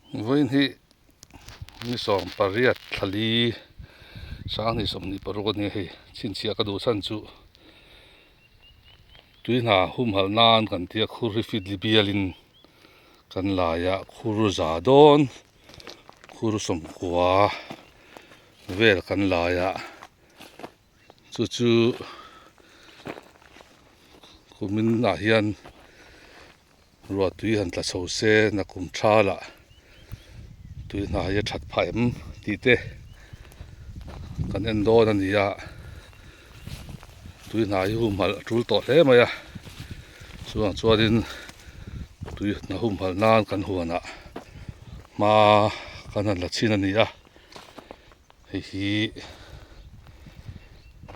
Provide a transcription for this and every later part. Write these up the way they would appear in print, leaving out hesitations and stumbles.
Vawiin hi ni 18 thla li sanghnih 26 a nia hei chhinchhiah ka duh chhan chu tui hna humhalh nan kan tia khur hi fit li bialin kan lai a khur za dawn khur sawmkua vel kan lai a chu chu kumin ah hian. Ruah tui han tla chho se nakum tha lah tui hna hi a that phah em tih te kan en dawn a ni a, tui hna hi humhalh a tul tawh hle mai a, chuvang chuanin tui hna humhalh nan kan huanah hma kan han la chhin a ni a, hei hi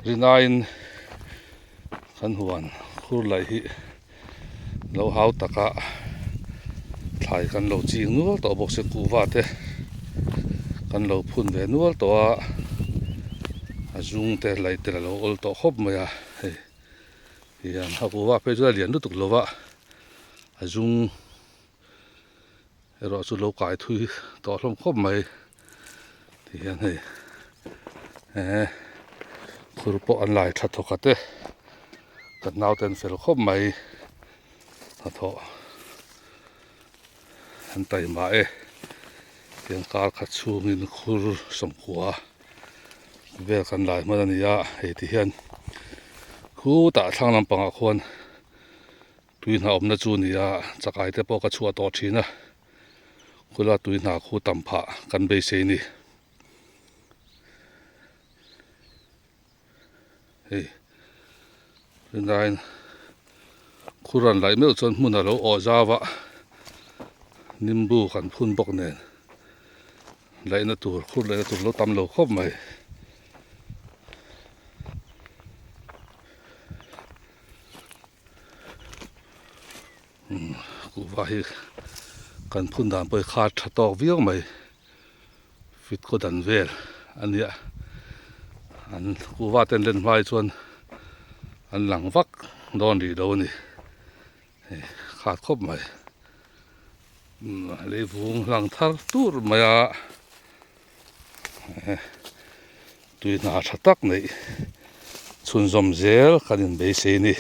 rinaiin kan huan khur laih hi. Lo hau taka thlai kan lo ching nual tawh bawk se kuhva te kan lo phun ve nual tawh a a zung te laih tel a lo awl tawh khawp mai a hei hian a kuhva phei chu a lian lutuk lo va a zung erawh chu lo kai thui tawh hlawm khawp mai ti hian hei eh khur pawh an lai tha thawk khat e kan naute an fel khawp mai hnathawh an taima e tiang kar khat chhungin khur sawmkua vel kan lai hman a ni a hei ti hian khutah thlang lampangah khuan. Tui hna awmna chu ni a, chakai te pawh ka chhuah tawh thin a, khula tui hna khu tam phah kan beisei ni. Hei rinaiin khu ran laih meuh chuan hmun a lo awh zau a, nimbu kan phun bawk nen laihna tur khur laihna tur lo tam lo khawp mai. Kuhva hi kan phun dan pawh hi kha tha tawk viau mai fit khaw dan vel a nia an kuhva te an len hma hi chuan an lang vak dawn rih lo a ni hei khat khawp mai leivung hlang thar tur mai a tui hna tha tak neih chhunzawm zel kan inbeisei a ni.